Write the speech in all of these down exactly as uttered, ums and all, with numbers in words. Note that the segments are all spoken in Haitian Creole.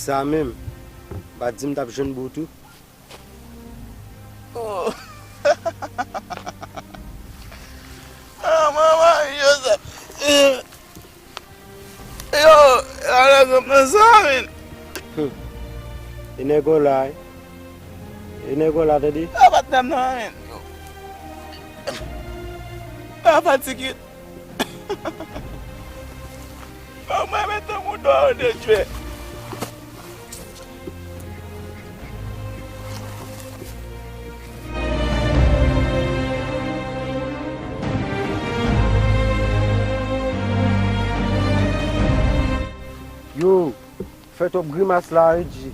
Sa menm, m pa t di m t ap jwenn bout ou. Oh. Ah, manman, Joseph. Yo, alè m nan sa, men. Hmm. E nèg w la, wi. E nèg w la, tande? A patnè m nan, men. Yo. A fatige. Mwen mete mouton an de jwe. Yo, fè twòp grimas la, Reggie.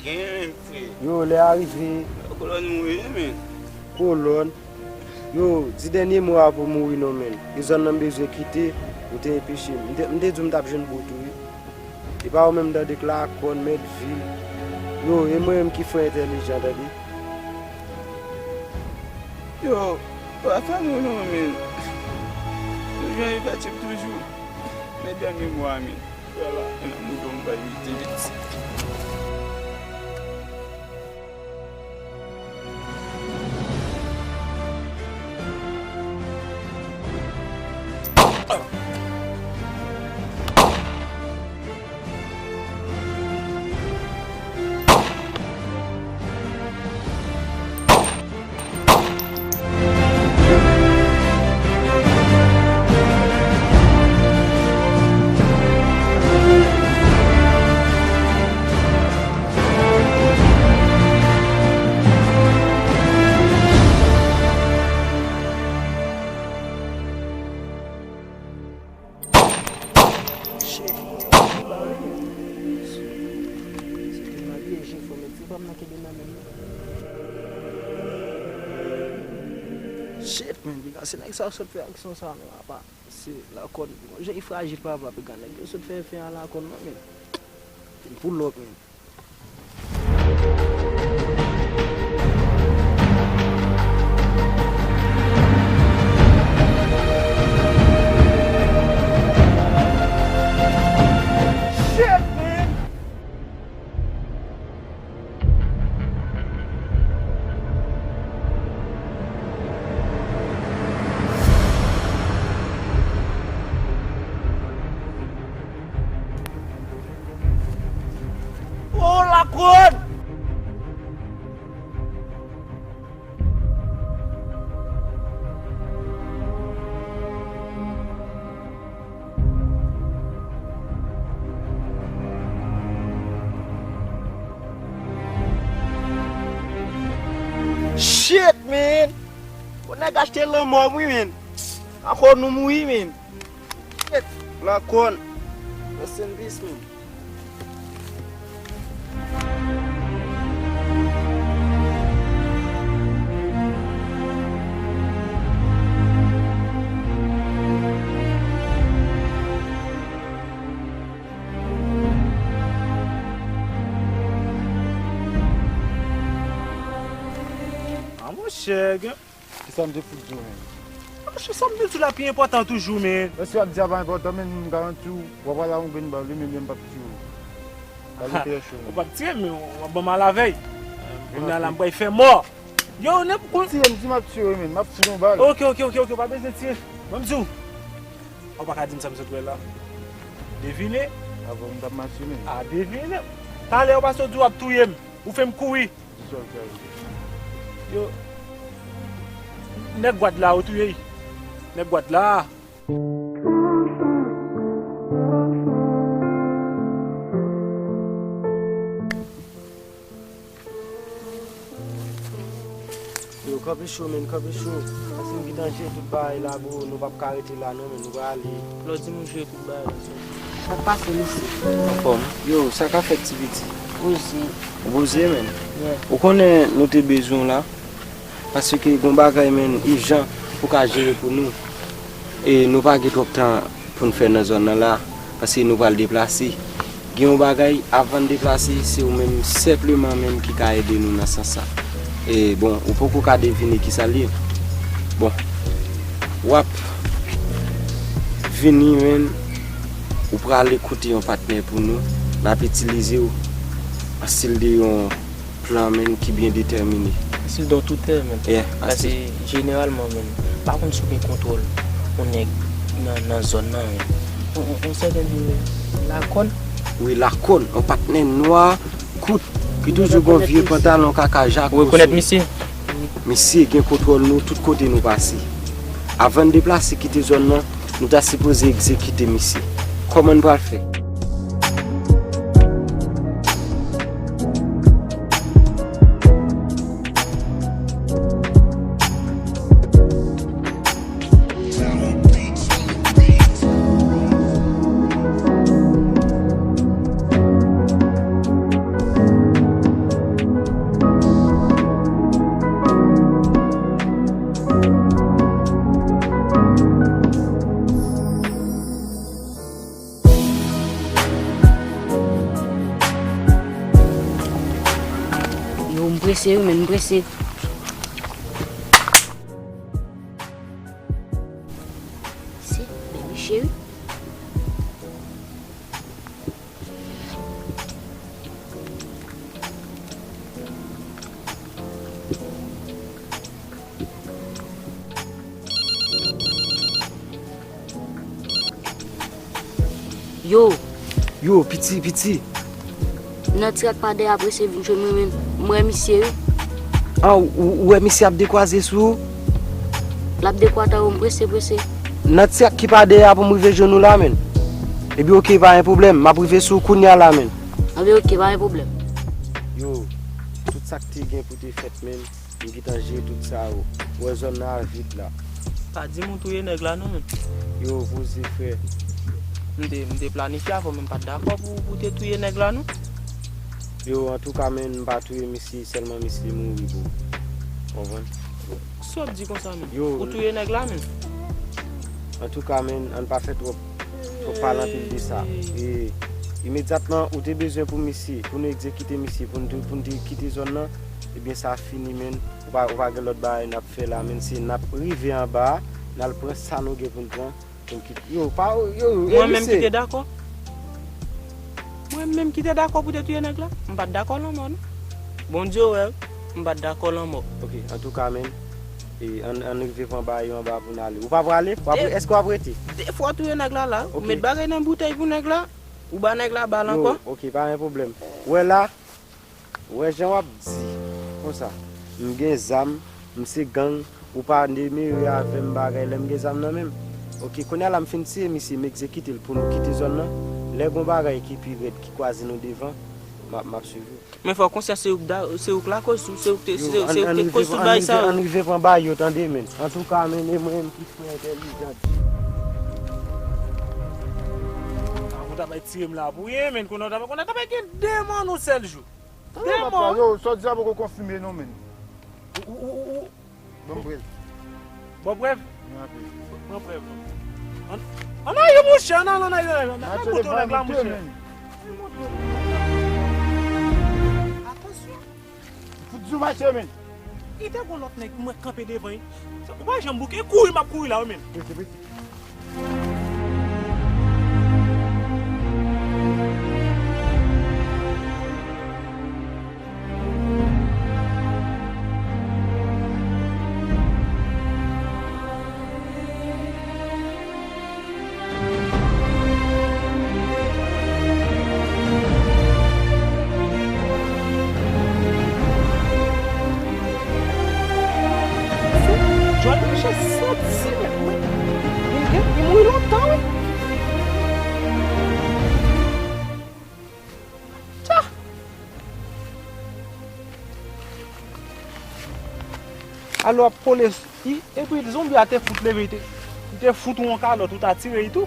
Gen, men, frè. Yo, lè a rive. Kolòn mouri, men. Kolòn. Yo, di dènye mo a pou mouri non, men. E zòn nan m bezwen kite, ou te enpeche m. M te, m te di w m t ap jwenn bout ou, wi. E pa ou menm tande k lakòn, mèt vil. Yo, e mwen menm ki frè entèlijan, tande. Yo, pa fè nou non, men. Nou jwenn li fè tip toujou. Men dènye mo a, men. Vwala, e nan mouton m bay li te vit. Shit, man. Se te mal ye, je fò, men ti pa m nan kenbe nan men m. Shit, man, piga se nèg sa sot fè aksyon sa, men apa. Se lakòn, jan li frajil papa, piga nèg yo sot fè fè a lakòn nan, men. Vin pull up, men. Shit, man! Oh, lakòn! Shit, man! Bon, nèg achte lanmò m wi, man. Ankò nou mouri, man. Shit, lakòn. Rest in peace, man. A monchè, gen Kisa m te fout di w menm? Monchè, sa m te di w la pi enpòtan toujou, men. Mèsi w ap di a pa enpòtan, men m garanti w, w ap pale a yon grenn bal wi, men m p ap tiye w. Bal ou tè cho, men. Ou p ap tiye m, men w ap ban m alavèy. Kounye a la, m pral fè mò. Yo, nenpòt. Tiye m, di m ap tiye w, men m ap fout yon bal. Oke, oke, oke, oke, w pa bezwen tiye. Ban m di w. Ou pa ka di m sa m sot wè la. Devine. Avan m t ap mache, men. A, devine. Talè ou pase w di w ap touye m. Ou fè m kouri. Yo, nèg gwad la, ou touye l. Nèg gwad la. Yo, kanpe cho, men, kanpe cho. Si nou gentan jere tout bagay la, bro, nou p ap ka rete la, non, men, nou prale. Lè w di nou jere tout bagay la, sa k pase, mesye? Anfòm. Yo, sa k ap fèt, ti piti? Poze. Ou poze, men? Yeah. Ou konnen nou te bezwen w la? Paske gon bagay, men, ijan pou ka jere pou nou. E nou pa gen twòp tan pou n fè nan zòn nan la, paske nou pral deplase. Gen yon bagay, avan n deplase, se ou menm senpleman menm ki ka ede nou nan sans sa. E, bon, ou poko ka devine kisa l ye. Bon, w ap vini, men, ou prale kote yon patnè pou nou. N ap itilize w an stil de yon plan, menn, ki byen detèmine. An stil de yon toutè, menn. Yeah, an stil. Paske jeneralman, menn, m pa konn si w gen kontwòl yon nèg nan, nan zòn nan, menn. On, on, on sèten lakòn. Wi, lakòn, yon patnè nwa, kout, ki toujou gon vye pantalon kaka jak. Ou rekonèt misye? Misye gen kontwòl nou tout kote nou pase. Avan n deplase kite zòn nan, nou ta sipoze egzekite misye. Kòman n pral fè? Yo, m prese wi, men m prese. Se, men li cheri. Yo. Yo, piti, piti. Nan ti rak pa dèyè a prese vin jwenn mwen, men m wè misye wi. An, ou, ou wè misye ap dekwaze sou ou? L ap dekwaze, m prese, prese. Nan ti rak ki pa dèyè a pou m rive jwenn ou la, menn. Epi oke, pa gen pwoblèm, m ap rive sou ou kounya la, menn. Anben oke, pa gen pwoblèm. Yo, tout sa k te gen pou te fèt, menn. M gentan jere tout sa yo. Ou wè zòn nan a vid la. Pa di m ou touye nèg la non, menn. Yo, poze, frè. M te, m te planifye avè w, men m pa t dakò pou, pou te touye nèg la, non. Yo, antouka, menn, m pa touye misye, sèlman misye mouri, bro. Konprann? Sa w ap di konsa, menn? Yo, ou touye nèg la, menn? Antouka, menn, ann pa fè twòp, twòp pale anpil de sa. E, imedyatman, ou te bezwen pou misye, pou nou egzekite misye, pou n te, pou n te kite zòn nan, ebyen, sa fini, menn. Ou pa, ou pa gen lòt bagay n ap fè la, menn. Se n ap rive anba a, n al pran sa nou gen pou n pran, pou n kite. Yo, pa, yo, yo, mwen menm ki te dakò. Mwen menm ki te dakò pou te touye nèg la. M pa t dakò lanmò, non. Bondye wè, m pa t dakò lanmò. Ok, antouka, menn. E, ann, ann rive pran bagay yo anba pou n ale. Ou pa prale? W ap, èske w ap rete? De fwa w touye nèg la, la. Ou met bagay nan boutèy pou nèg la. Ou ba nèg la bal ankò. Yo, ok, pa gen pwoblèm. Ou wè la, ou wè jan w ap di konsa, m gen zam, m se gang, ou pa demere avè m bagay lè m gen zam nan men m. Ok, kounye a la m fin tiye misye, m egzekite l pou nou kite zòn nan. Lè gon bagay ki pi rèd, ki kwaze nou devan, m ap, m ap swiv ou. Men fò w konsyan se ou k da-, se ou k lakoz, se ou k te, se, se ou k te koz tout bagay sa yo. Yo, ann, ann rive, ann rive pran bagay yo, tande, menn. Antouka, menn, e mwen menm ki frè entèlijan. Ah, ou ta bay tire m la pou ye, menn, konnen w ta bay, konnen w ta bay gen de mò nan yon sèl jou. De mò. Yo, sa w di a poko konfime non, menn. Ou, ou, ou, ou, ou, Bon prèv. Bon prèv? Bon prèv. Ann, ann al, monchè, ann al, ann al, ann al. Ann al kote nèg la, monchè. Atansyon. Fout di w mache, menn. Li te gon lòt nèg mwen kanpe devan li. Ou pa janm bouke, kouri m ap kouri la, wi, menn. Prese, prese. Jòn mouche santi nèg mwen. Li, li, li mouri lontan, wi. Tcha! Alò ap kole, i, epi zonbi a te fout leve, li te, li te fout ou yon kalòt, ou ta tire li tou.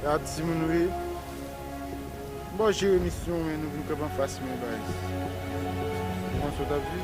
Ya di moun wi. Bon, jere misyon, men nou vin kanpe anfas mwen, baz. Ou konn sa w t ap di?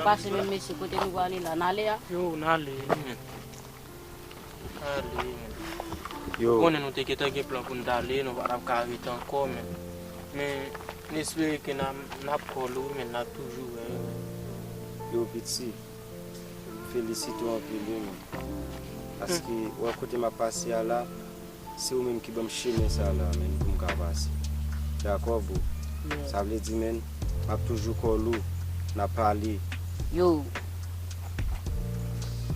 Pase menm mesye, kote nou prale la, n ale a? Yo, n ale, wi, men. Ale, men. Yo. Ou konnen nou te gentan gen plan pou n t ale, nou pa t ap ka rete ankò, men. Men, n espere ke n a, n ap kòl ou, men n ap toujou wè yo, men. Yo, piti, m felisite w anpil, wi, men. Paske, wè kote m ap pase a la, se ou menm ki ban m chemen sa la, men, pou m ka pase. Dakò, bro? Yeah. Sa vle di, men, m ap toujou kòl ou, n ap pale. Yo,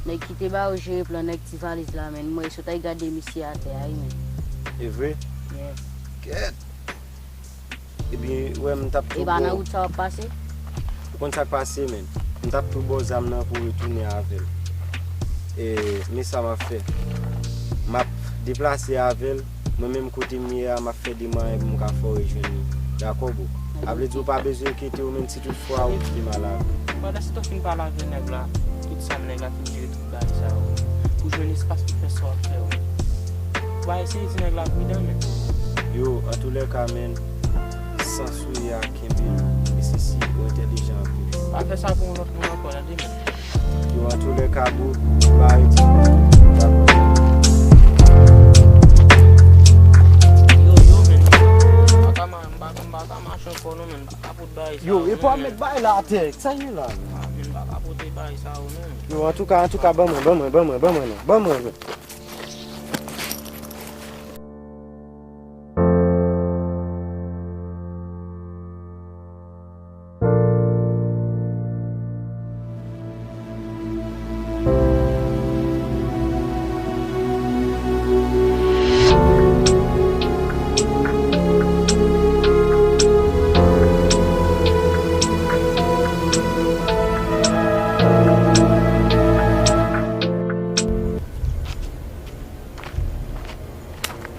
nèg ki te ba yo jere plan nèg ti valiz la, men, mwen sot ay gade misye atè a, wi, men. E vre? Yeah. Kèt! Ebyen, wè, m t ap tou... E pa nan wout sa w ap pase? Ou konn sa k pase, men. M t ap tou ba w zam nan pou w retounen avè l. E, men sa m ap fè. M ap deplase avè l. Mwen menm kote m ye a, m ap fè de mwayen pou m ka fè w rejwenn li. Dakò, bro? Sa vle di w pa bezwen enkyete w, men si toutfwa ou kite m a la. Pandan se tan w fin pale avè nèg la, tout sa nèg la fin jere tout bagay sa yo. Pou jwenn espas pou fè sa w ap fè yo. Ou pa eseye di nèg la pridan, men. Yo, antoulèka, men, sans ou ye a, kenbe l. Mesye si ou entèlijan anpil. Pa fè sa pou yon lòt moun ankò, tande, men. Yo, antoulèka, bro, pa rete. Yo, yo, men. M pa ka ma-, m pa, m pa ka mache ankò, non, men. M pa ka pot bagay sa yo, men. Yo, e pa met bagay la atè. Sa ye la? Ah, men, m pa ka pote bagay sa yo, non. Yo, antouka, antouka, ban mwen, ban mwen, ban mwen, ban mwen, non. Ban mwen, non.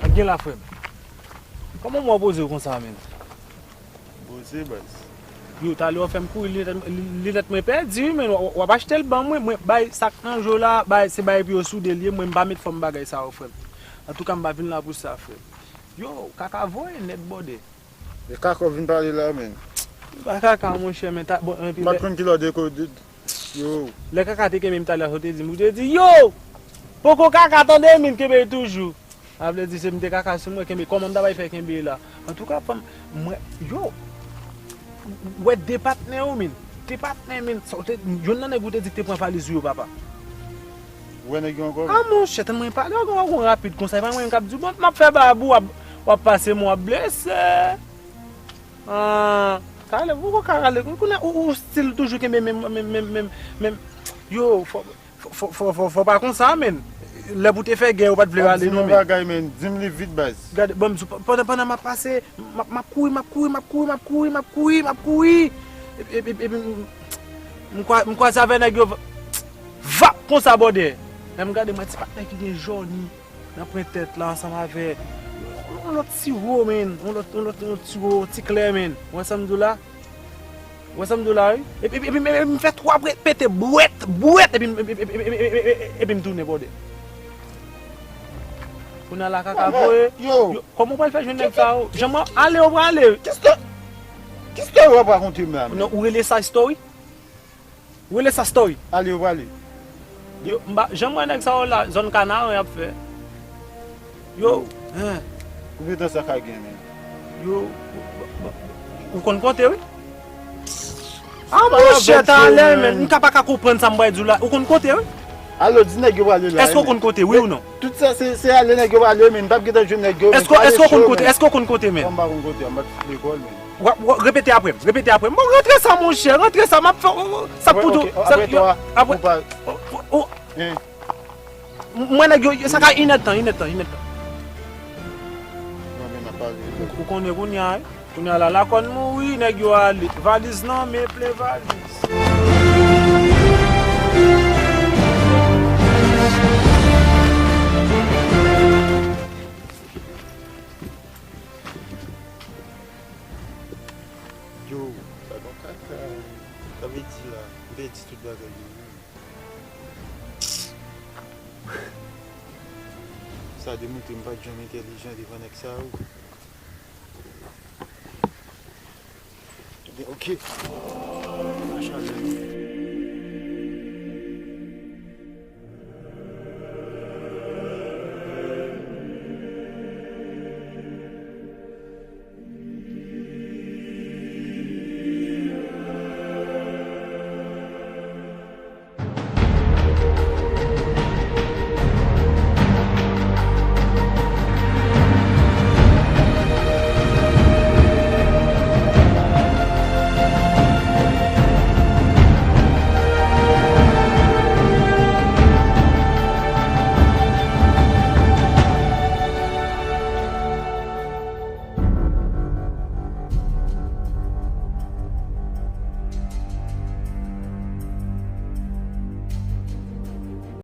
Ak gen la, frè m. Kòman mwen poze w konsa, men? Poze, baz. Yo, talè w fè m kouri, linèt, linèt mwen pèdi, wi, men w, w ap achte l ban mwen, mwen, bay sa k nan je w la, bay, se bay pou yo soude l ye, mwen, m pa met fòm bagay sa yo, frè m. Antouka, m pa vin la pou sa, frè m. Yo, kaka voye nèt, bòdè. E kaka w vin pale la, men. Pa kaka, monchè, men ta, bon, epi... M pa t konn kilè w deko-, de-, yo. Lè kaka te kenbe m talè a, sa w te di m, ou te di, yo! Poko kaka, tande, men kenbe toujou. Sa vle di se m te kaka sou mwen, kenbe, kòman m ta bay fè kenbe la? Antouka, fanm, mwen, yo, wè de patnè yo, men. De patnè, men. Sa w te, youn nan nèg ou te di k te pran valiz ou yo, papa. Ou wè nèg yo ankò, men? Ah, monchè, tann mwen pale, w gon rapid konsa, e pa mwen menm k ap di w, bon, m ap fè babou, w ap, w ap pase m, w ap blese. Ah, talè, ou poko ka rale, kounye a, ou, ou still toujou kenbe menm, menm, menm, menm, menm, yo, fò, fò, fò, fò, fò, fò pa konsa, men. Lè pou te fè gè, ou pa t vle rale, non, men. Di m yon bagay, men. Di m li vit, baz. Gade, bon, m di w, pandan, pandan m ap pase, m ap, m ap kouri, m ap kouri, m ap kouri, m ap kouri, m ap kouri, m ap kouri. Epi, epi, epi, m, m kwa-, m kwaze avè nèg yo, vap konsa, bòdè. Lè m gade, m wè ti patnè ki gen jòni nan pwen tèt la ansanm avè yon lòt ti wo, men. Yon lòt, yon lòt, yon ti wo, ti klè, men. Ou wè sa m di w la? Ou wè sa m di w la, wi? Epi, epi, epi, epi m fè twa pete bwèt, bwèt, epi m, epi, epi m tounen bòdè. Kounye a la kaka voye. Yo. Yo, kòman w pral fè jwenn nèg sa yo? Jan mwen ale, ou prale. Ki story? Ki story w ap rakonte m la, men? Non, ou rele sa story? Ou rele sa story? Ale, ou prale. Yo, m pa, jan m wè nèg sa yo la, zòn Kanaran y ap fè. Yo, hein. Konbyen tan sa ka gen, men? Yo, ou konn konte, wi? Ah, monchè, talè, men, m ka pa ka konprann sa m pral di w la. Ou konn konte, wi? Alò, di nèg yo prale la, wi, men. Èske w konn konte, wi ou non? Tout sa, se, se ale nèg yo prale, men. M p ap gentan jwenn nèg yo, men. Èske, èske w konn konte, èske w konn konte, men? Bon, m pa konn konte, m pa t lekòl, men. W ap, w ap, repete apre m, repete apre m. Bon, rantre sa, monchè, rantre sa, m ap fè, sa k pou tou, sa, apre twa, apre, ou pa, o, o, o, hein. M-, mwen nèg yo, sa ka inèdtan, inèdtan, inèdtan. Mwen menm ap pale. Ou, ou konnen kounye a, wi. Kounye a la, lakòn mouri, nèg yo ale. Valiz nan men, plen valiz. Yo, sa gon kaka. Sa vle di la, m pèdi tout bagay yo, wi. Sa demontre m pa t janm entèlijan devan nèg sa yo. Ebyen, oke. Machalè.